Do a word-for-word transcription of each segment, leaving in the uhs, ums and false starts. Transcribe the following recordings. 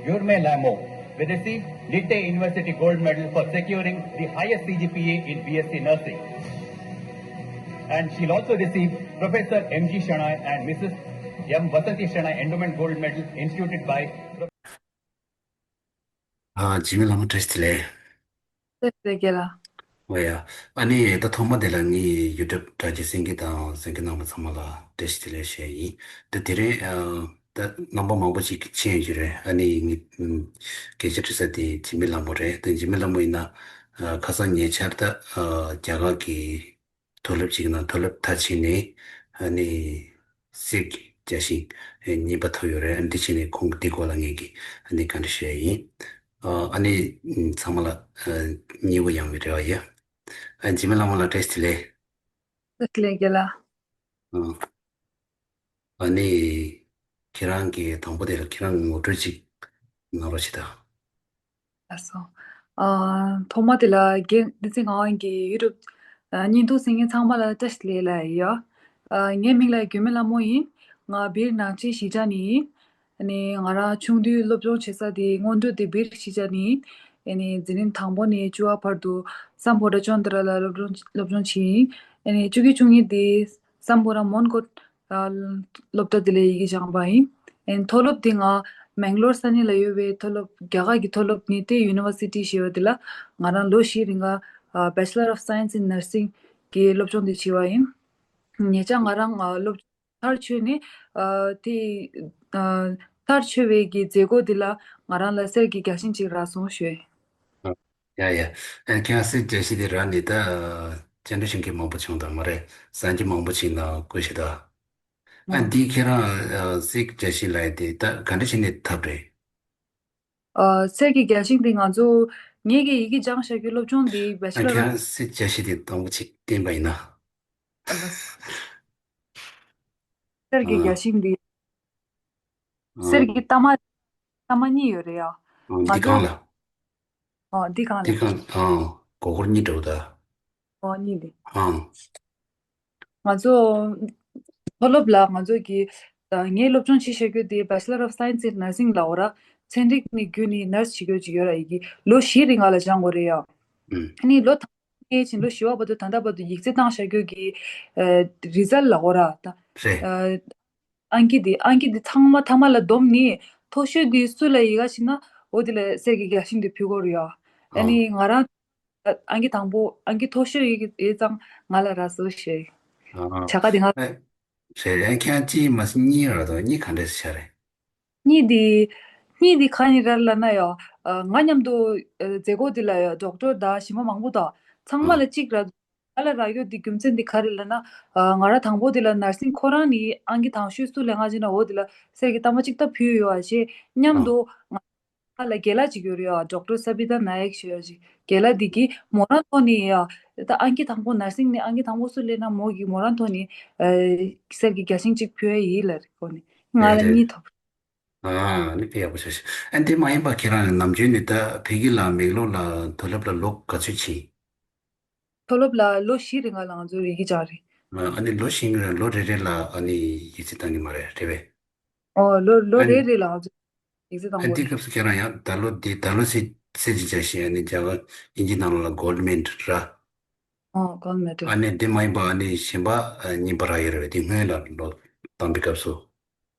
Yurme Lamo will receive Litte University Gold Medal for securing the highest C G P A in B S C Nursing. And she'll also receive Professor M G Shannai and Missus M Vasanthi Shannai Endowment Gold Medal instituted by ཨ། འཇིགས་མེད་ལྷ་མོ་བཀྲ་ཤིས་བདེ་ལེགས། བཀྲ་ཤིས་བདེ་ལེགས་རྒན་ལགས། འོ་ཡ། ཨ་ནི་ད་ཐོག་མ་དེ་ལ་ངས་ཡུ་ཊུབ་དྲ་རྒྱའི་གསན་མཁན་དང་གསན་མཁན་རྣམ་པ་ཚང་མ་ལ་བཀྲ་ཤིས་བདེ་ལེགས་ཞུ་ཡ་ཡིན། ད་དེ་རིང་ཨ། ད་རྣམ་པ་མང་པོ་ཅིག་མཁྱེན་ཡོད་ཀྱི་རེད། ཨ་ནི་ངས་སྐད་ཆ་དྲི་ས་དེ་འཇིགས་མེད་ལྷ་མོ་རེད། ད་འཇིགས་མེད་ལྷ་མོ་ཡིན་ན་ཨ། ཁ་སང་ཉེ་ཆར་ད་ཨ། རྒྱ་གར་གྱི་མཐོ་སློབ་ཅིག་ནང་མཐོ་སློབ་མཐར་ཕྱིན་ནས་ཨ་ནི་གསེར་གྱི་རྒྱལ་ཞེན་གཉིས་པ་ཐོབ་ཡོད་རེད། ཨ་ནི་དེ་བྱས་ནས་ཁོང་གི་འདི་སྐོར་ལ་ངས་ཀྱི་ཨ་ནི་བཀའ་འདྲི་ཞུ་ཡ་ཡིན། ཨ་ནི་ཚང་མ་ལ་ཨ། སྙིང་པོ་ཡང་བའི་རེ་བ་ཡོད། ཨ། འཇིགས་མེད་ལྷ་མོ་ལགས་བཀྲ་ཤིས་བདེ་ལེགས། བཀྲ་ཤིས་བདེ་ལེགས་རྒན་ལགས། ཨ། ཨ་ནི་ཁྱེད་རང་གི་དང་པོ་དེ་ལ་ཁྱེད་རང་ངོ་སྤྲོད་ཅིག་གནང་རོགས་བྱེད་དང་། ལགས་སོ། ཨ། ཐོག་མ་དེ་ལ་རྒན་བསྟན་འཛིན་ངག་དབང་གི་ཡུ་ཊུབ་ཨ། བརྙན་ཐུང་གསན་མཁན་ཚང་མ་ལ་བཀྲ་ཤིས་བདེ་ལེགས་ལབ་ཡ་ཡོད། ཨ། ངའི་མིང་ལ་འཇིགས་མེད་ལྷ་མོ་ཡིན། ང་སྦིར་ནང་ཆེན་གཞིས་ཆགས་ནས་ཡིན། ཨ་ནི་ང་རང་ཆུང་དུས་སློབ་སྦྱོང་བྱེད་ས་དེ་སྔོན་འགྲོ་དེ་སྦིར་གཞིས་ཆགས་ནས་ཡིན། ཨ་ནི་འཛིན་རིམ་དང་པོ་ནས་བཅུ་པ་བར་དུ་སམ་བྷོ་ཊ་ཅོན་ཏ་ར་ལ་སློབ་སྦྱོང་སློབ་སྦྱོང་བྱས་ཡིན། ཨ་ནི་བཅུ་གཅིག་བཅུ་གཉིས་དེ་སམ་བྷོ་ཊ་མོན་གྷོ་ཨ། སློབ་གྲྭ་དེ་ལ་ཡི་གེ་སྦྱངས་པ་ཡིན། ཨ་ནི་མཐོ་སློབ་དེ་ང་མེང་ལོར་ས་གནས་ལ་ཡོད་པའི་མཐོ་སློབ་རྒྱ་གར་གྱི་མཐོ་སློབ་ནི་ཏེ་ཡུ་ནི་ཝར་སི་ཊི་ཞེས་པ་དེ་ལ་ང་རང་ལོ་བཞི་རིང་ག་ཨ། Bachelor of Science in Nursing གི་སློབ་སྦྱོང་དེ་བྱས་པ་ཡིན། ཉེ་ཆར་ང་རང་ཨ། སློབ་མཐར་ཕྱིན་ནས་ཨ། དེ་ཨ། མཐར་ཕྱིན་པའི་གི་མཛད་སྒོ་འདི་ལ་ང་རང་ལ་གསེར་གྱི་རྒྱལ་ཞེན་ཅིག་རག་སོང་ཞུ། ཡ་ཡ། ཨ། ཁྱེད་རང་གསེར་རྒྱལ་ཞེན་དེ་རག་ནས་ད་ཨ། སྤྱན་འདྲེན་ཞུ་མཁན་མང་པོ་བྱུང་དང་མ་རེད། གསར་འགྱུར་མང་པོ་ཅིག་ནང་བཀོད་ཤག་ད། ཨ། འདི་ཁྱེད་རང་ཨ། གསེར་རྒྱལ་ཞེན་ལབ་ཡ་དེ་ད་ག་འདྲ་བྱས་ནས་ཐོབ་རེད། ཨ། གསེར་གྱི་རྒྱལ་ཞེན་དེ་ང་ཚོ་ངེད་ཀྱི་ཡི་གེ་སྦྱངས་བཞག་རྒྱུ་སློབ་སྦྱོང་དེ་ཨ། ཁྱེད་Bachelor of རང་གསེར་རྒྱལ་ཞེན་དེ་དང་པོ་ཅིག་བསྟན་པ་ཡིན་ན། ཨ། གསེར་གྱི་ཨ། རྒྱལ་ཞེན་དེ། ཨ། གསེར་གྱི་རྟགས་མ་རྟགས་མ་གཉིས་ཡོད་རེད་ཡ། ཨ། ང་འདི་ཚོ་གང་ལ། ཨ། འདི་གང་ལ། འདི་གང་ཨ། མགོ་སྐོར་གཉིས་འདྲ་བོ་ད། ཨོ་གཉིས་དེ། ཨང་། ང་ཚོ་མཐོ་སློབ་ལ་ང་ཚོ་གི་ངའི་སློབ་སྦྱོང་བྱེད་བཞག་རྒྱུ་དེ་Bachelor of Science in Nursing ལབ་ཡོད་ར། ཚན་རིག་ནས་བརྒྱུད་ནས་ནར་སི་བྱེད་རྒྱུ་ཅིག་ཡོད་ར། ཡི་གེ་ལོ་བཞི་རིང་ང་ལ་སྦྱང་དགོས་རེད་ཡ། ཨུམ། ཨ་ནི་ལོ་དང་པོ་ཕྱིན་ལོ་བཞི་པ་བར་དུ་ད་ལྟ་བར་དུ་ཡིག་ཚད་བཏང་བཞག་རྒྱུ་གི་ཨ་རི་ཛལ་ལབ་ཡོད་ར་ད། རེད། ཨ་ཨང་ཀི་དེ་ཨང་ཀི་དེ་ཚང་མ་མཐའ་མ་ལ་བསྡོམས་ནས་མཐོ་ཤོས་དེ་སུ་ལ་ཡི་ག་བྱིན་ན་འོ་དེ་ལ་གསེར་གྱི་རྒྱལ་ཞེན་དེ་ཕུལ་དགོས་རེད་ཡ། ཨ་ཨང་། ནི་ང་རང་ཨང་ཀི་དང་པོ་ཨང་ཀི་མཐོ་ཤོས་ཡོད་ཀྱི་ཡོད་ཙང་ང་ལ་རག་སོང་ཞེས། ཨ། བྱ་དགའ་དེ་ང་། ཨེ། རེད་རེད། ཁྱེད་རང་གཅིག་མ་ཟད་གཉིས་རག་འདུག་གཉིས་ག་འདྲས་ཆགས་རེད། གཉིས་དེ། གཉིས་དེ་ག་ནས་རག་ལབ་ན་ཡ། ཨ། ང་མཉམ་དུ་ཨ་མཛད་སྒོ་དེ་ལ་ཡ་ཌོག་ཊར་དང་གཞན་པ་མང་པོ་དང་ཚང་མ་ཨ་ལ་གཅིག་རག་འདུག་ང་ལ་རག་ཡོད་དེ་རྒྱུ་མཚན་དེ་ག་རེ་ལབ་ན། ཨ། ང་རང་དང་པོ་དེ་ལ་ནར་སིང་ཁོ་རང་ནི་ཨང་ཀི་དང་ཤོས་སུ་ལེན་ག་ཅིག་ན་འོ་དེ་ལ་གསེར་གྱི་རྟགས་མ་གཅིག་ད་ཕུལ་ཡོད་ཨ་ཞེས་མཉམ་ཨ་དུ་ང་ལ་རྒན་ལགས་ཅིག་ཡོད་རེད་ཨ། ཌོག་ཊར་ས་བི་ཏཱ་ནཱ་ཡེག་ཞེས་ཡོད་ཅིག་རྒན་ལགས་འདི་གིས་མོ་རང་ཐོག་ནས་ཨ་ད་ཨང་ཀི་དང་པོ་ནར་སིང་ནི་ཨང་ཀི་དང་པོ་སུ་ལེན་ན་མོ་གིས་མོ་རང་ཐོག་ནས་ཨ་གསེར་གྱི་རྒྱལ་ཞེན་གཅིག་ཕུལ་ཡ་ཡིན་ལབ་རེད། ཁོ་ནི་ང་རེད་ལ་རེད། གཉིས་ཐོབ། ཨ་ནི་དཔེ་ཡག་པོ་ཆགས་ཤག་ཨ་འདི་མ་ཡིན་པ་ཁྱེད་རང་ནམ་རྒྱུན་ནས་ད་ཕ་གི་ལ་མེག་ལོར་ལ་མཐོ་སློབ་ལ་ལོ་ག་ཚོད་ཕྱིན། མཐོ་སློབ་ལ་ལོ་བཞི་རིང་ལ་ང་ཚོ་ཡི་གེ་སྦྱངས་རེད། ཨ་ནི་ལོ་བཞི་རིང་ལོ་རེ་རེ་ལ་ཨ་ནི་ཡིག་ཚད་བཏང་གི་མ་རེད་རེད་པས། ཨོ་ལོ་ལོ་ཨ་རེ་ནི་རེ་ལ་ང་ཚོ་ཡིག་ཚད་བཏང་ཨ་དགོས་འདི་རེད། སྐབས་སུ་ཁྱེད་རང་ཡང་ད་ལོ་འདི་ད་ལོ་སེ་སེ་ཅི་བྱ་ཞིང་ཨ་ནི་རྒྱ་གར་དབྱིན་ཇི་ནང་ལོགས་ལ་གོལ་མེད་ར། ཨོ་གོལ་མེད་ཨ་ནི་འདི་མ་ཡིན་པ་ཨ་ནི་གཞན་པ་ཨ་གཉིས་པ་རག་ཡོད་རེད་པས། འདི་སྔོན་ལ་ལོ་བཏང་པའི་སྐབས་སུ།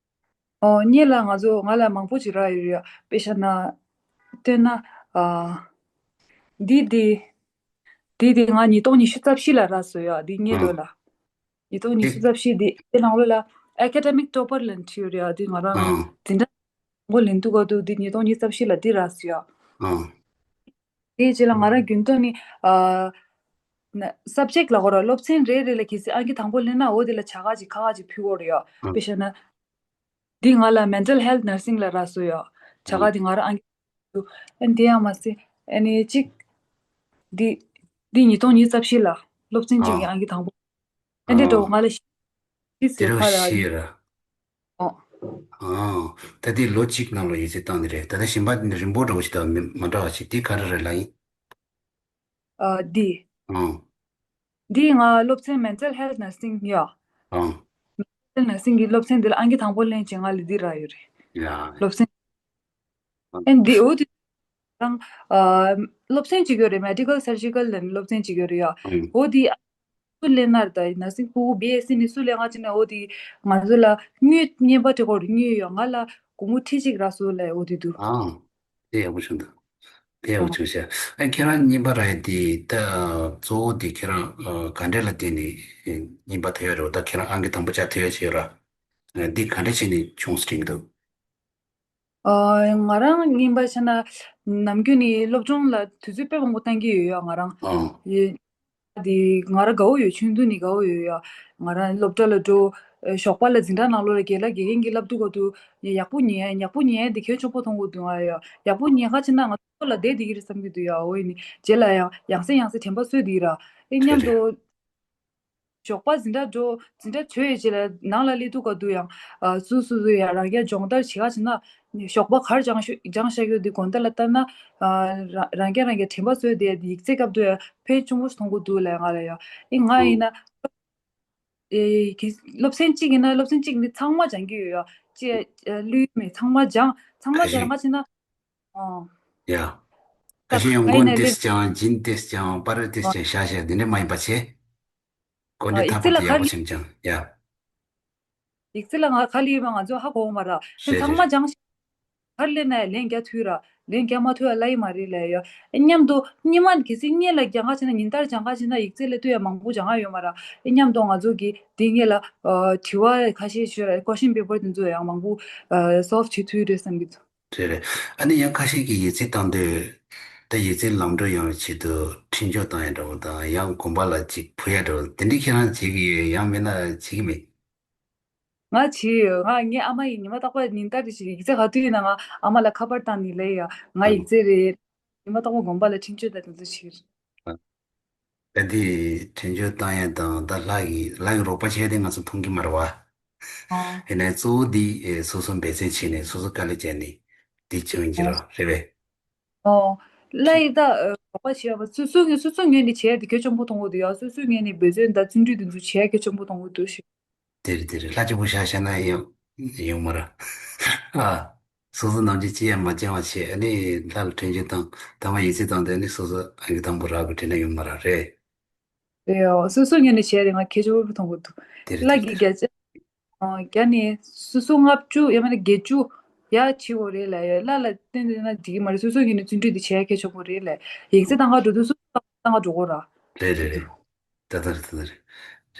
ཨོ་སྔོན་ལ་ང་ཚོ་ང་ལ་མང་པོ་ཅིག་རག་ཡོད་རེད་ཡ། དཔེ་བཞག་ན་སྟོན་ན་ཨ་འདི་འདི་འདི་འདི་ང་ཉིས་སྟོང་ཉི་ཤུ་རྩ་བཞི་ལ་རག་སོང་ཡ། འདི་སྔོན་ལོ་ཨང་ལ་ཉིས་སྟོང་ཉི་ཤུ་རྩ་བཞི་འདི་དེ་ནང་ལོགས་ལ་ཨེ་ཀ་ཌེ་མིག་ཊོ་པར་ལབ་བྲིས་ཡོད་རེད་ཡ། འདི་ང་རང་ཨང་འཛིན་གྲྭ་མགོ་ལེན་དུས་སྐབས་དུ་འདི་ཉིས་སྟོང་ཉི་ཤུ་རྩ་བཞི་ལ་འདི་རག་སོང་ཡ། ཨང་། དེའི་རྗེས་ལ་ང་རང་རྒྱུན་དུ་ནི་ཨ་ན་སབ་ཇེག་ལ་གོ་ར་སློབ་ཚན་རེ་རེ་ལ་གལ་སྲིད་ཨང་ཀི་དང་པོ་ལེན་ན་འོ་དེ་ལ་བྱ་དགའ་ཅིག་ཁ་ཁ་ཅིག་ཕུལ་གོ་རེད་ཡ། ཨང་། དཔེ་བཞག་ན་འདི་ང་ལ་མེན་ཊལ་ཧེལ་ཐི་ནར་སིང་ལ་རག་སོང་ཡ། བྱ་དགའ་ཨང་འདི་ང་རང་ཨང་ཀི་ཨ་འདི་ཡང་མ་ཟད་ཨ་ནི་གཅིག་འདི་འདི་ཉིས་སྟོང་ཉི་ཤུ་རྩ་བཞི་ལ་སློབ་ཚན་གཅིག་གི་ཨང་ཨང་ཀི་དང་པོ་ཨ་འདི་འགྲོ་ཨང་ང་ལ་ཤི་ཤི་དེ་ཟེར་རུ་ཁ་ར་ཤི་ཡོད་ར། ཨོ། ཨང་། ད་ལྟའི་ལོ་གཅིག་ནང་ལ་ཡིག་ཚད་བཏང་ནི་རེད། ད་ལྟ་གཞན་པ་ནི་རིང་པོ་འདྲ་བོ་ཞིག་དང་མི་མ་འདྲ་བ་ཞིག་དེ་ག་རེ་རེད་ལབ་ཡིན། ཨ་འདི། ཨང་། འདི་ང་སློབ་ཚན་མེན་ཊལ་ཧེལ་ཐི་ནར་སིང་ཡ། ཨང་། མེན་ཊལ་ནར་སིང་གི་སློབ་ཚན་འདི་ལ་ཨང་ཀི་དང་པོ་ལེན་བྱས་ང་ལ་འདི་རག་ཡོད་རེད། ཡ། སློབ་ཚན། ཨ་འདི་འོ་དེ་རང་ཨ་སློབ་ཚན་གཅིག་ཡོད་རེད། མེ་ཌི་ཀལ་སར་ཇི་ཀལ་ལབ་ནས་སློབ་ཚན་གཅིག་ཡོད་རེད་ཡ། ཨང་། འོ་དེ་སུ་ལེན་ན་རེད། ད་ནར་སིང་ཕྲུ་གུ་བི་ཨེས་སི་ནས་སུ་ལེན་ག་ཅིག་ན་འོ་དེ་ང་ཚོ་ལ་དངུལ་རྙིང་པ་དེ་སྐོར་དངུལ་ཡོད། ང་ལ་སྒོར་མོ་ཁྲི་གཅིག་རག་སོང་ལབ་འོ་དེ་འདུག་ཨང་། དེ་ཡག་པོ་བྱུང་འདུག་དེ་ཡག་པོ་ཨང་། བྱུང་ཤག་ཨ་ཁྱེད་རང་རྙིང་པ་རག་ཡ་དེ་ད་གཙོ་བོ་དེ་ཁྱེད་རང་ཨ་ག་འདྲ་ལ་བརྟེན་ནས་རྙིང་པ་ཐོན་ཡ་རེད། ད་ཁྱེད་རང་ཨང་ཀི་དང་པོ་ཆགས་ཐོན་ཡ་བྱས་ཡོད་ར། འདི་ག་འདྲ་བྱས་ནས་བྱུང་སོང་དྲན་གྱི་འདུག་ཨ། ང་རང་རྙིང་པ་བྱས་ན་ནམ་རྒྱུན་ནས་སློབ་སྦྱོང་ལ་དུས་ཚོད་དཔེ་མང་པོ་བཏང་གི་ཡོད་ཡ། ང་རང་ཨང་། ཡེ། དེ་ང་རང་དགའ་བོ་ཡོད། ཆུང་དུས་ནས་དགའ་བོ་ཡོད་ཡ། ང་རང་སློབ་གྲྭ་ལ་འགྲོ། ཨ་ཞོགས་པ་ལ་འཛིན་གྲྭ་ནང་ལོགས་ལ་དགེ་ལགས་དགེ་རྒན་གྱིས་བསླབ་དུས་སྐབས་དུ་ཡག་པོ་ཉན་ཡག་པོ་ཉན་དེ་གལ་ཆེན་པོ་མཐོང་གི་འདུག་ང་ཡ་ཡག་པོ་ཉན་ཁ་ཕྱིན་ན་ང་ཚོ་ལ་བསྡད་བསྡད་ཀྱི་རེད་བསམ་གྱི་འདུག་ཡ། འོ་ཡིན་ནི་རྗེས་ལ་ཡང་ཡང་སེ་ཡང་སེ་དྲན་པ་གསོས་བསྡད་ཀྱི་ར། ཨེ་སྙམ་དུ། ཞོགས་པ་འཛིན་གྲྭ་འགྲོ། འཛིན་གྲྭ་གྲོལ་ཡས་རྗེས་ལ་ནང་ལ་སླེབས་དུས་སྐབས་དུ་ཡང་ཨ་སུ་སུ་སུ་ཡ་རང་རྒྱ་སྦྱོང་བརྡར་བྱེད་ག་ཕྱིན་ན་ཞོགས་པ་གར་སྦྱང་ཤོ་སྦྱང་བཞག་ཡོད་དེ་དགོང་དག་ལ་ལྟ་ན་ཨ་རང་རང་རྒྱ་རང་རྒྱ་དྲན་པ་གསོས་བསྡད་དེ་ཡིག་ཚད་སྐབས་དུ་ཡ་ཕན་ཆུང་པོ་ཞིག་མཐོང་གི་འདུག་ལབ་ང་ལ་ཡ། ཨེ་ང་ཡིན་ན་ཨེ་གི་སློབ་ཚན་གཅིག་ཡིན་ན་སློབ་ཚན་གཅིག་ནི་ཚང་མ་སྦྱང་གི་ཡོད་ཡ། ཅེས་ཨ་བསླུས་མེད་ཚང་མ་སྦྱང་ཚང་མ་ཁ་སྦྱང་ཤས། ག་ཕྱིན་ན་ཨོ། ཡ། ཁ་ད་ཤས་ཡང་ང་ཡིན་མགོ་ན་ཏིས་ལེབ་ཀྱང་སྦྱིན་ཏིས་ཀྱང་པར་ཏིས་ཀྱང་བཞག་བཞག་འདི་འདྲ་མ་ཡིན་པ་བྱས། གོ་འདི་ཨ་ཡིག་ཐག་ཚད་པ་ལ་དེ་ཡག་ག་པོ་ལེ་ཆེམ་ཅང་ཡ། ཡིག་ཚད་ལ་ང་ག་ལེ་ཡོད་པ་ང་ཚོ་ཧ་གོ་མ་ར། ཧེ་རེད་ཚང་རེད་མ་རེད། སྦྱང་ཤག་ག་ལེ་ན་ལན་རྒྱག་ཐུབ་ར། ལན་རྒྱག་མ་ཐུབ་ཡ་ལ་ཡི་མ་རེད་ལ་ཡ། ཨེ་སྙམ་དུ་སྙི་མ་གལ་སྲིད་སྙེ་ལ་རྒྱག་ག་ཕྱིན་ན་ཉིན་ལྟར་སྦྱང་ག་ཕྱིན་ན་ཡིག་ཚད་ལ་ལྟོས་ཡ་མང་པོ་སྦྱང་ག་ཡོད་མ་ར། ཨེ་སྙམ་དུ་ང་ཚོ་གི་འདི་སྔས་ལ་ཨ་དྲི་བ་ཁ་ཤས་ཤོད་ར། ཀོ་ཤན་པེ་པར་དེ་ཚོ་ཡང་མང་པོ་ཨ་སོལབ་བྱེད་ཐུབ་རེད་བསམ་གི་འདུག་རེད་རེད། ཨ་ནི་ཡང་ཁ་ཤས་ཀྱིས་ཡིག་ཚད་བཏང་དུས། ད་ཡིག་ཚད་ལམ་འགྲོ་ཡོང་བའི་ཆེད་དུ་འཕྲིན་བཅོལ་བཏང་ཡ་འདྲ་བོ་དང་ཡང་དགོན་པ་ལ་ཅིག་ཕུལ་ཡ་འདྲ་བོ་དེ་འདྲ་ཁྱེད་རང་བྱེད་ཀྱི་ཡོད་ཡང་མིན་ན་བྱེད་ཀྱི་མེད། ང་བྱེད་ཡོད། ང་ངའི་ཨ་མ་ཡིས་ཉི་མ་རྟག་པར་ཉིན་ལྟར་དུ་ཞིག་ཡིག་ཚད་ག་དུས་ཡིན་ན་ང་ཨ་མ་ལ་ཁ་པར་བཏང་ནས་ལབ་ཡ་ང་ཡིག་ཚད་རེད། ཉི་མ་རྟག་པར་དགོན་པ་ལ་འཕྲིན་བཅོལ་དང་དེ་ཚོ་བྱེད་ཀྱི་རེད། ད་དེ་འཕྲིན་བཅོལ་བཏང་ཡ་དང་ད་ལྷ་ཡི་ལྷ་ཡི་རོགས་པ་བྱས་ཏེ་ང་ཚོ་མཐོང་གི་མ་རེད་བ། ཨོ། ཡིན་ནའི་གཙོ་བོ་འདི་ཨེ་སོ་སོ་འབད་བརྩོན་བྱས་ནས་སོ་སོ་དཀའ་ལས་བརྒྱབ་ནས་འདི་བྱུང་ཡིན་གྱི་ཨོ། རེད་རེད་པས། ཨོ། ལྷ་ཡི་ད་ཨ་རོགས་པ་བྱས་པ་སོ་སོ་ངོས་སོ་སོ་ངོས་ནས་བྱས་ཏེ་གལ་ཆེན་པོ་མཐོང་གི་འདུག་ཡ། སོ་སོའི་ངོས་ནས་འབད་བརྩོན་དང་བརྩོན་འགྲུས་འདི་ཚོ་བྱས་གལ་ཆེན་པོ་མཐོང་གི་འདུག་ཞུ། དེ་རེད་དེ་རེད། ལྷ་གཅིག་པུ་བཞག་བཞག་ན་ཡོང་ཡོང་མ་ར། ཨ། སོ་སོ་ནམ་རྒྱུན་ཅི་ཡང་མ་སྦྱང་བ་བྱས་ཨ་ནི་ལྷ་ལ་འཕྲིན་བཅོལ་བཏང་ཐ་མ་ཡིག་ཚད་བཏང་དེ་ཨ་ནི་སོ་སོ་ཨང་ཀི་དང་པོ་རག་གི་དྲན་ན་ཡོང་མ་ར་རེད། རེད་ཨོ། སོ་སོ་ངོས་ནས་བྱས་ཏེ་ང་ཁྱད་ཆོས་མཐོང་གི་འདུག་དེ་རེད་ལྷ་དེ་གི་རེད། བརྒྱ་ཆ་ཨོ་བརྒྱ་ནས་སོ་སོ་ལྔ་བཅུ་ཡང་མིན་ན་བརྒྱད་ཅུ་ཡ་བྱེད་དགོས་རེད་ལ་ཡ། ལྷ་ལ་བརྟེན་བསྡད་ན་འགྲིག་གི་མ་རེད། སོ་སོ་ངོས་ནས་བརྩོན་འགྲུས་དེ་བྱས་ཁྱད་ཆོས་པོ་རེད་ལ། ཡིག་ཚད་བཏང་ག་འགྲོ་དུས་སོ་སོ་བཏང་ག་འགྲོ་དགོས་ར། རེད་རེད་རེད། ད་ལྟ་རེད་ད་ལྟ་རེད།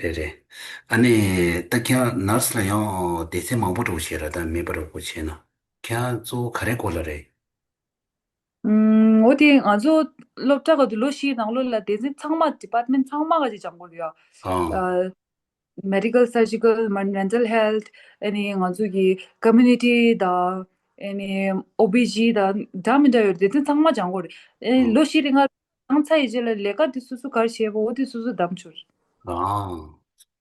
རེད་རེད། ཨ་ནི་ད་ཁྱེད་རང་ནར་སི་ལ་ཡང་སྡེ་ཚན་མང་པོ་འགྲོ་བྱས་ར། ད་མེད་པ་འགྲོ་དགོས་བྱས་ན་ཁྱེད་རང་གཙོ་བོ་ག་རེ་སྐོར་ལ་རེད། ཨུམ། འོ་དེ་ང་ཚོ་སློབ་གྲྭ་ག་དུས་ལོ་བཞིའི་ནང་ལོགས་ལ་སྡེ་ཚན་ཚང་མ་ཌི་པཱར་ཊི་མེན་ཊི་ཚང་མ་ག་ཅིག་སྦྱང་དགོས་ཡོད། ཨང་། ཨ། མེ་ཌི་ཀལ་སར་ཇི་ཀལ་མེན་ཊལ་ཧེལ་ཐི་ཨ་ནི་ང་ཚོ་གི་ཀོ་མིའུ་ནི་ཊི་དང་ཨ་ནི་ཨོ་བི་ཇི་དང་འདྲ་མི་འདྲ་ཡོད་སྡེ་ཚན་ཚང་མ་སྦྱང་དགོས་རེད། ཨ་ནི་ཨང་། ལོ་བཞི་རིང་ང་སྦྱང་ཚར་ཡི་རྗེས་ལ་ལས་ཀ་དེ་སོ་སོ་ག་རེ་བྱས་པ་འོ་དེ་སོ་སོ་བདམས་ཆོག་རེད། ཨང་།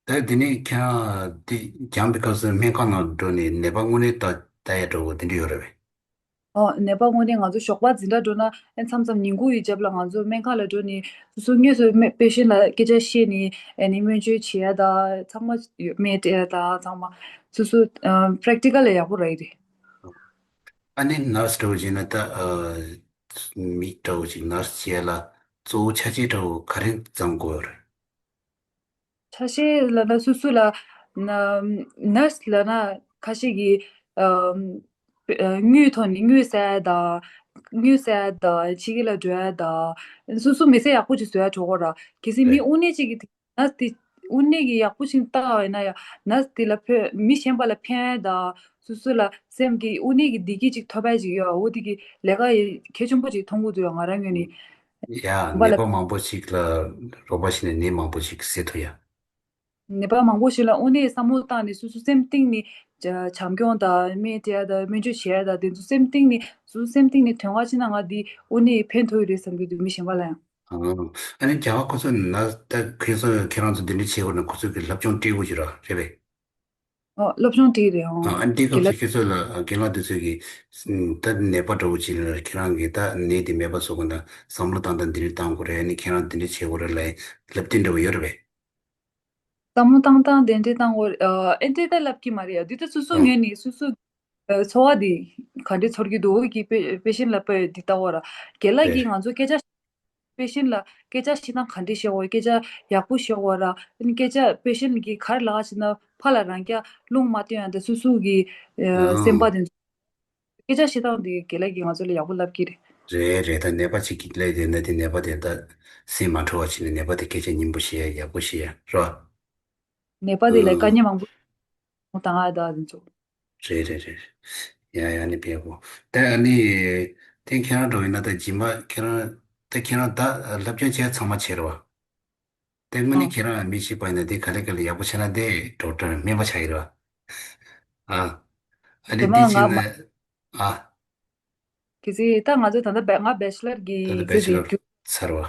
ད་དེ་ནས་ཁྱེད་རང་དེ་སྦྱངས་པའི་སྐབས་སུ་སྨན་ཁང་ནང་འགྲོ་ནས་ནད་པ་དངོས་གནས་ལྟ་ལྟ་ཡ་འགྲོ་དགོས་དེ་འདྲ་ཡོད་རེད་པས། ཨོ། ནད་པ་དངོས་གནས་ང་ཚོ་ཞོགས་པ་འཛིན་གྲྭ་འགྲོ་ན་ཨེ་མཚམས་མཚམས་ཉིན་གུང་གི་རྒྱབ་ལ་ང་ཚོ་སྨན་ཁང་ལ་འགྲོ་ནས་སོ་སོ་དངོས་སུ་སྨན་པེ་ཤེན་ལ་སྐད་ཆ་བཤད་ནས་ཨེ་ནི་སྨན་བཅོས་བྱེད་ཡ་ད་ཚང་མ་སྨན་སྤྲད་ཡ་ད་ཚང་མ་སོ་སོ་པེ་རེག་ཊི་ཀལ་ལ་ཡག་པོ་རག་གི་རེད། ཨ་ནི་ནར་སི་འདྲ་བོ་བྱས་ན་ད་ཨ་མི་འདྲ་བོ་ཅིག་ནར་སི་བྱེད་ཡ་ལ་གཙོ་བོ་ཆ་རྐྱེན་འདྲ་བོ་ག་རེ་བརྩམ་དགོས་རེད། ཆ་ཤས་ལབ་ན་སོ་སོ་ལ་ན་ནར་སི་ལབ་ན་ཁ་ཤས་ཀྱིས་ཨམ་དངུལ་ཐོག་ནས་དངུལ་ཟ་ཡ་དང་དངུལ་ཟ་ཡ་དང་ཕྱི་རྒྱལ་ལ་འགྲོ་ཡ་དང་སོ་སོ་མི་ཚེ་ཡག་པོ་ཅིག་བཟོ་ཡ་གྲོགས་པོ་ར། གལ་སྲིད་མི་རེད། དངོས་གནས་ཅིག་གིས་ནར་སི་དེ་དངོས་གནས་ཀྱི་ཡག་པོ་ཞིག་བལྟ་བ་ཡིན་ན་ཡང་ནར་སི་དེ་ལ་ཕན་མི་གཞན་པ་ལ་ཕན་ཡ་དང་སོ་སོ་ལ་སེམས་ཀྱི་དངོས་གནས་ཀྱི་བདེ་སྐྱིད་ཅིག་ཐོབ་ཡ་ཅིག་ཡོད། འོ་དེ་གི་ལས་ཀ་ཡི་གལ་ཆེན་པོ་ཅིག་མཐོང་གི་འདུག་ཡ་ང་རང་ངོས་ནས། ཡ། ནད་པ་མང་པོ་ཞིག་ལ་རོགས་པ་བྱས་ནས་ནད་མང་པོ་ཞིག་སེལ་ཐུབ་ཡ། ནད་པ་མང་པོ་ཞིག་ལ་དངོས་གནས་བསམ་བློ་བཏང་ནས་སོ་སོ་སེམས་གཏིང་ནས་བྱམས་སྐྱོང་དང་སྨན་སྤྲད་ཡ་དང་སྨན་བཅོས་བྱེད་ཡ་དང་དེ་ཚོ་སེམས་གཏིང་ནས་སོ་སོ་སེམས་གཏིང་ནས་དོན་དག་བྱས་ན་ང་འདི་དངོས་གནས་ཕན་ཐོགས་ཡོད་རེད་བསམ་གྱི་འདུག་མི་གཞན་པ་ལ་ཡང་། ཨ་ནི་རྒྱ་གར་ཁོ་ཚོ་ན་ད་ཁྱེད་ཚོ་ཁྱེད་རང་ཚོ་འདི་འདྲ་བྱེད་དགོས་ན་ཁོ་ཚོ་གི་སློབ་སྦྱོང་སྤྲད་དགོས་ཀྱི་ར་རེད་པས། ཨོ། སློབ་སྦྱོང་སྤྲད་རེད་ཨོ། ཨ་ནི་དེ་སྐབས་སུ་ཁྱེད་ཚོ་ལ་རྒན་ལགས་དེ་ཚོས་ཀྱི་ད་ནད་པ་འདྲ་བོ་ཅིག་ལ་ཁྱེད་རང་གིས་ད་ནད་དེ་མེད་པ་བཟོ་དགོས་ན་བསམ་བློ་བཏང་སྟངས་འདི་འདྲ་བཏང་དགོས་རེད། ཨ་ནི་ཁྱེད་རང་འདི་འདྲ་བྱེད་དགོས་རེད་ལབ་བསླབ་བསྟན་འདྲ་བོ་ཡོད་རེད་པས། བསམ་བློ་བཏང་སྟངས་དེ་འདྲ་བཏང་དགོས་རེད། ཨ་ཨེ་འདྲ་ད་ལབ་ཀྱི་མ་རེད་ཡ། འདི་ད་སོ་སོ་ཨང་། ངོས་ནས་སོ་སོ་ ཚོར་བ་འདི་ག་འདྲ་ཚོར་གྱི་འདུག་གི་པེ་པེ་ཤེན་ལ་དཔེ་འདི་ལྟ་བ་ར། རྒན་ལགས་ཀྱིས་རེད། ང་ཚོ་སྐད་ཆ་པེ་ཤེན་ལ་སྐད་ཆ་བཤད་སྟངས་ག་འདྲ་བཤད་དགོས། སྐད་ཆ་ཡག་པོ་བཤད་དགོས་ར། ཨ་ནི་སྐད་ཆ་པེ་ཤེན་གྱིས་ག་རེ་ལབ་ཀྱི་ན་ཕར་ལ་རང་རྐྱ་རླུང་མ་བཏོན་ཡང་དེ་སོ་སོ་གི་ཨ་སེམས་པ་དེ་ཚོ་སྐད་ཆ་བཤད་སྟངས་དེ་རྒན་ལགས་ཀྱིས་ང་ཚོ་ལ་ཡག་པོ་ལབ་ཀྱི་རེད། རེད་རེད། ད་ནད་པ་ཅིག་གིས་སླེབས་དེ་ན་དེ་ནད་པ་དེ་ད་སེམས་མ་འཕྲོ་བ་བྱས་ནས་ནད་པ་དེ་སྐད་ཆ་སྙན་པོ་བཤད་ཡ་ཡག་པོ་བཤད་ཡ་རོ། ནད་པ་དེ་ལ་དཀའ་ངལ་མང་པོ་བཏང་ཡ་ད་དེ་ཚོ། རེད་རེད་རེད། ཡ་ཡ་ནི་བེ་བོ། ད་ཨ་ནི་དེ་ཁྱེད་རང་འགྲོ་ཡིན་ན་ད་རྗེས་མ་ཁྱེད་རང་ད་ཁྱེད་རང་ད་སློབ་སྦྱོང་བྱས་ཚང་མ་བྱས་རེད་བ། དེ་དངོས་གནས་ཨ་ཁྱེད་རང་མི་ཤེས་པ་ཡིན་ན་དེ་ག་ལེ་ག་ལེ་ཡག་པོ་བྱས་ན་དེ་ཌོག་ཊར་སྨན་པ་ཆགས་ཡིན་རེད་བ། ཨ། ཨ་དེ་ནི་མ་དེ་ང་བྱས་ན། མ་ཨ། གལ་སྲིད་ད་ང་ཚོ་ད་ལྟ་བེ་ང་བེ་ཆ་ལར་ད་ལྟ་གི་བེ་ཆ་ལར་རྒྱུ་ཚར་བ།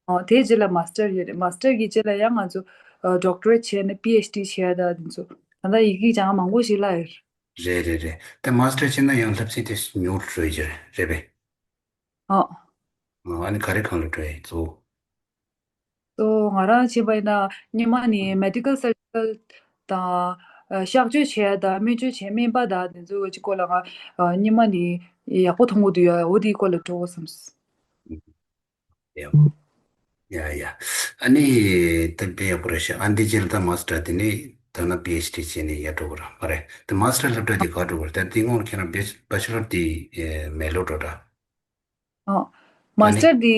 ཨོ་དེའི་རྗེས་ལ་མ་སི་ཊར་ཡོད་རེད། མ་སི་ཊར་གྱི་རྗེས་ལ་ཡང་ང་ཚོ་ཨ་ཌོག་ཊོ་རེཊ་བྱས་ནས་པི་ཨེཆ་ཌི་བྱས་ད་དེ་ཚོ་ད་ལྟ་ཡི་གེ་སྦྱང་མང་པོ་ཞིག་བརླག་ཡོད་རེད། རེད་རེད་རེད། ད་མ་སི་ཊར་བྱས་ན་ཡང་ལྷབ་ཚད་དེ་ཉུང་རུ་འགྲོ་ཡི་རེད་རེད་པས། ཨོ། ཨོ་ཨ་ནི་ག་རེ་གང་ལ་འགྲོ་ཡི་གཙོ་བོ། ཨོ་ང་རང་བྱས་པ་ཡིན་ན་སྔོན་མ་ནི་མེ་ཌི་ཀལ་སར་ཇི་ཀལ་དང་ཨ་གཤག་བཅོས་བྱས་ད་སྨན་བཅོས་བྱས་སྨན་པ་དང་དེ་ཚོ་གི་སྐོར་ལ་ང་ཨ་སྔོན་མ་ནི་ཡག་པོ་མཐོང་གི་འདུག་ཡ། འོ་དེའི་སྐོར་ལ་འགྲོ་དགོས་བསམས། ཡ་ཡ་ཡ། ཨ་ནི་ད་དཔེ་ཡག་པོ་རེད་ཤག་ཨ་འདི་རྗེས་ལ་ད་མ་སི་ཊར་དེ་ནི་ད་ན་པི་ཨེཆ་ཌི་བྱས་ནས་ཡར་འགྲོ་དགོས་ར་མ་རེད། ད་མ་སི་ཊར་སློབ་གྲྭ་དེ་ག་འགྲོ་དགོས་རེད། ད་དེ་སྔོན་ཁྱེད་རང་བེ་བེ་ཆ་ལར་དེ་མེད་ལོ་འགྲོ་འདྲ། ཨ། མ་ཨ་སི་ནི་ཊར་དེ་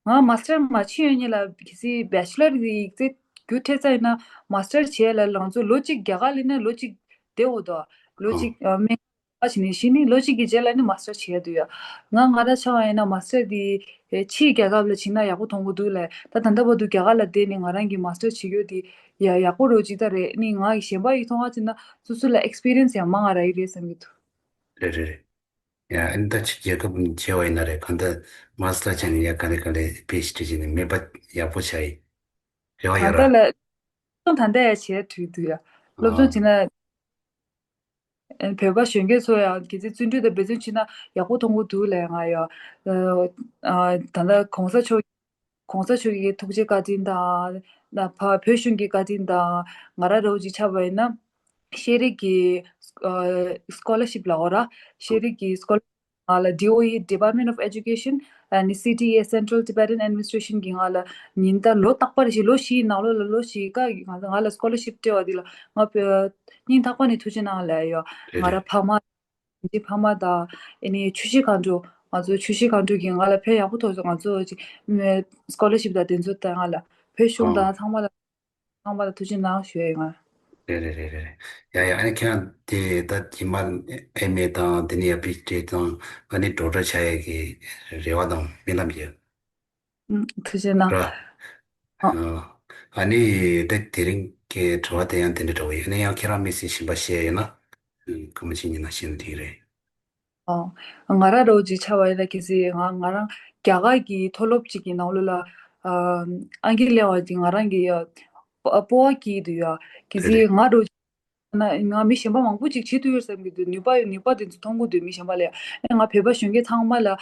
ང་མ་སི་ཊར་མ་ཕྱིན་ཡོད་ཉིད་ལ་གལ་སྲིད་བེ་ཆ་ལར་གྱི་ཡིག་ཚད་རྒྱུ་འཕྲད་ཚར་ཡིན་ན་མ་སི་ཊར་བྱས་ལ་ང་ཚོ་ལོ་གཅིག་རྒྱ་གར་ལ་ནི་ལོ་གཅིག་བསྡད་འོ་དོ། ལོ་ཨ་གཅིག་ཨ་སྨན་པ་བྱས་ནས་ཤི་ནི་ལོ་གཅིག་གི་རྗེས་ལ་ནི་མ་སི་ཊར་བྱས་འདུག་ཡ། ང་ང་རང་ཆ་བ་ཡིན་ན་མ་སི་ཊར་དེ་ཕྱིའི་རྒྱལ་ཁབ་ལ་ཕྱིན་ན་ཡག་པོ་མཐོང་གི་འདུག་ལས། ད་ད་ལྟ་བར་དུ་རྒྱ་གར་ལ་བསྡད་ནས་ང་རང་གི་མ་སི་ཊར་བྱེད་རྒྱུ་དེ་ཡ་ཡག་པོ་རོ་ཅིག་ད་རེད། ནི་ང་གི་གཞན་པ་ཡིས་མཐོང་བ་ཅིག་ན་སོ་སོ་ལ་ཨེག་སི་པི་རི་ཡན་སི་ཡང་མང་ང་རག་ཡི་རེད་བསམ་གྱི་འདུག་རེད་རེད་རེད། ཡ་ཨ་ནི་ད་ཕྱི་རྒྱལ་ཁབ་མཇལ་བ་ཡིན་ན་རེད། གང་ལྟར་མ་སི་ཊར་བྱས་ནས་ཡ་ག་ལེ་ག་ལེ་པི་ཨེཆ་ཌི་བྱས་ནས་སྨན་པ་ཡག་པོ་བྱ་ཡི་རེ་བ་ད་ཡོད་ལྟ་ར། ལས་སློབ་སྦྱོང་ད་ལྟ་ཡ་བྱས་དུས་འདུག་ཡ། སློབ་སྦྱོང་ཨ་བྱས་ན་ཨ་བོད་པ་གཞོན་སྐྱེས་ཚོ་ཡང་གལ་སྲིད་བརྩོན་འགྲུས་དང་འབད་བརྩོན་བྱས་ན་ཡག་པོ་མཐོང་གི་འདུག་ལས་ང་ཡ། ཨ་ད་ལྟ་གོང་ས་མཆོག་གོང་ས་མཆོག་གི་ཐུགས་རྗེ་བཀའ་དྲིན་དང་། ན་ཕ་བོད་གཞུང་གི་བཀའ་དྲིན་དང་། ང་རང་རོགས་ཅིག་ཆགས་པ་ཡིན་ན། ཤེས་རིག་གི་ཨ་སི་ཀོ་ལར་ཤིབ་ལ་འོ་ར། ཤེས་རིག་གི་སི་ཀོ་ལར་ང་ལ་ཌི་ཨོ་ཨི་Department of Education and C T A Central Tibetan Administration གི་ང་ལ་ཉིན་ལྟར་ལོ་རྟག་པར་ཞིག་ལོ་བཞིའི་ནང་ལོགས་ལ་ལོ་བཞིའི་ཀ་ང་ང་ལ་སི་ཀོ་ལར་ཤིབ་སྤྲད་པ་འདི་ལ་ང་བོད་སྙིང་ཐག་པ་ནས་ཐུགས་རྗེ་གནང་ལ་ཡོད། རེད་ང་ར་རེད། ཕ་མ། འདི་ཕ་མ་དང་ཨེ་ནི་ཆུ་བཞི་སྒང་དྲུག་ང་ཚོ་ཆུ་བཞི་སྒང་དྲུག་གིས་ང་ལ་ཕན་ཡག་པོ་ཐོགས་སོང་། ང་ཚོ་ཅིག་སི་ཀོ་ལར་ཤིབ་དང་དེ་ཚོ་དང་ང་ལ་བོད་གཞུང་དང་ཨང་ཚང་མ་ལ་ཚང་མ་ལ་ཐུགས་རྗེ་གནང་ཞུ་ཡ་ཡིན། ང་རེད་རེད་རེད་རེད་རེད། ཡ་ཡ་ཨ་ནི་ཁྱེད་རང་དེ་ད་རྗེས་མ་ཨེམ་ཨེ་དང་དེ་ནས་ཡ་པི་ཨེཆ་ཌི་དང་ཨ་ནི་ཌོག་ཊར་བྱ་ཡ་གི་རེ་བ་དང་སྨོན་ལམ་ཡོད། ཐུགས་རྗེ་གནང་། ར། ཨ་ཨ་ནི་ད་དེ་རིང་གི་དྲི་བ་དེ་ཡང་དེ་འདྲ་འདྲ་བོ་ཡིན། ཨ་ནི་ཡང་ཁྱེད་རང་དམིགས་བསལ་གཞན་པ་བཤད་ཡོད་ན་སྐུ་མ་ཆེན་ཉིན་ན་བཤད་ན་འགྲིག་རེད། ཨོ། ང་རང་རོགས་ཅིག་ཆ་བ་ཡིན་ན་གལ་སྲིད་ང་ང་རང་རྒྱ་གར་གྱི་མཐོ་སློབ་ཅིག་གི་ནང་ལོགས་ལ་ཨ་ཨང་ཀི་ལེན་པ་ཅིག་ང་རང་གི་ཡ་སྤོ་བོ་སྐྱེས་འདུག་ཡ། གལ་རེད་སྲིད་རེད། ང་རོགས་ན་ང་མི་གཞན་པ་མང་པོ་ཅིག་བྱེད་ཐུབ་ཡོད་བསམ་གྱི་འདུག་ནུས་པ་ནུས་པ་དེ་ཚོ་མཐོང་གི་འདུག་མི་གཞན་པ་ལས་ཨེ་ང་བོད་པ་གཞོན་སྐྱེས་ཚང་མ་ལ་ཨ་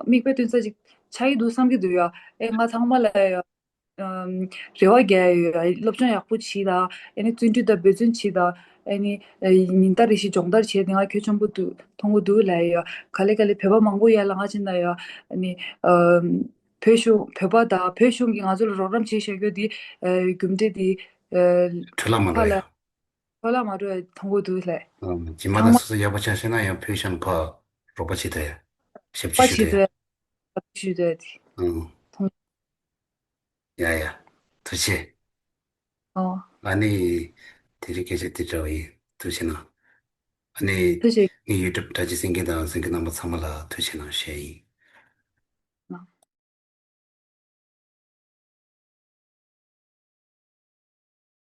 མིག་དཔེ་སྟོན་ས་ཅིག་ཆགས་ཀྱི་འདུག་བསམ་གྱི་འདུག་ཡ། ཨེ་ང་ཚང་མ་ལ་ཡ་ཨམ་རེ་བ་རྒྱག་ཡ་ཡོད་ཡ། སློབ་སྦྱོང་ཡག་པོ་བྱེད་དང་ཨེ་ནི་བརྩོན་འགྲུས་དང་འབད་བརྩོན་བྱེད་དང་ཨེ་ནི་ཨེ་ཉིན་ལྟར་རེ་བཞིན་སྦྱོང་བརྡར་བྱེད་དེ་ང་གལ་ཆེན་པོ་འདུག་མཐོང་གི་འདུག་ལ་ཡ། ག་ལེ་ག་ལེ་བོད་པ་མང་པོ་ཡ་ལ་ང་ཕྱིན་ན་ཡ་ཨེ་ནི་ཨམ་བོད་གཞུང་བོད་པ་དང་བོད་གཞུང་གིས་ང་ཚོ་ལ་རོགས་རམ་བྱེད་བཞག་རྒྱུ་དེ་ཨེ་རྒྱུ་འབྲས་དེ་ཨེ་འཕྲོ་བརླག་མ་འགྲོ་ཕར་ལ་ཡ། འཕྲོ་བརླག་མ་འགྲོ་ཡ་མཐོང་གི་འདུག་ལ། ཨང་། རྗེས་མ་ལ་སོ་སོ་ཡག་པོ་ཆགས་ཤེས་ན་ཡང་བོད་གཞུང་ཕར་རོགས་པ་བྱེད་ཐུབ་ཡ། ཞབས་ཕྱི་ཞུ་ཐུབ་ཡ། ཞུ་ཐུབ་ཡ་དེ། ཨང་། མཐོང་། ཡ་ཡ། ཐུགས་རྗེ་ཆེ། ཨོ། ཨ་ནི། དེ་རིང་སྐད་ཆ་དེ་འདྲ་བ་ཡིན། ཐུགས་རྗེ་གནང་། ཨ་ནི། ཐུགས་རྗེ། ངའི་ཡུ་ཊུབ་དྲ་རྒྱའི་གསན་མཁན་དང་གསན་མཁན་རྣམ་པ་ཚང་མ་ལ་ཐུགས་རྗེ་གནང་ཞུ་ཡ་ཡིན།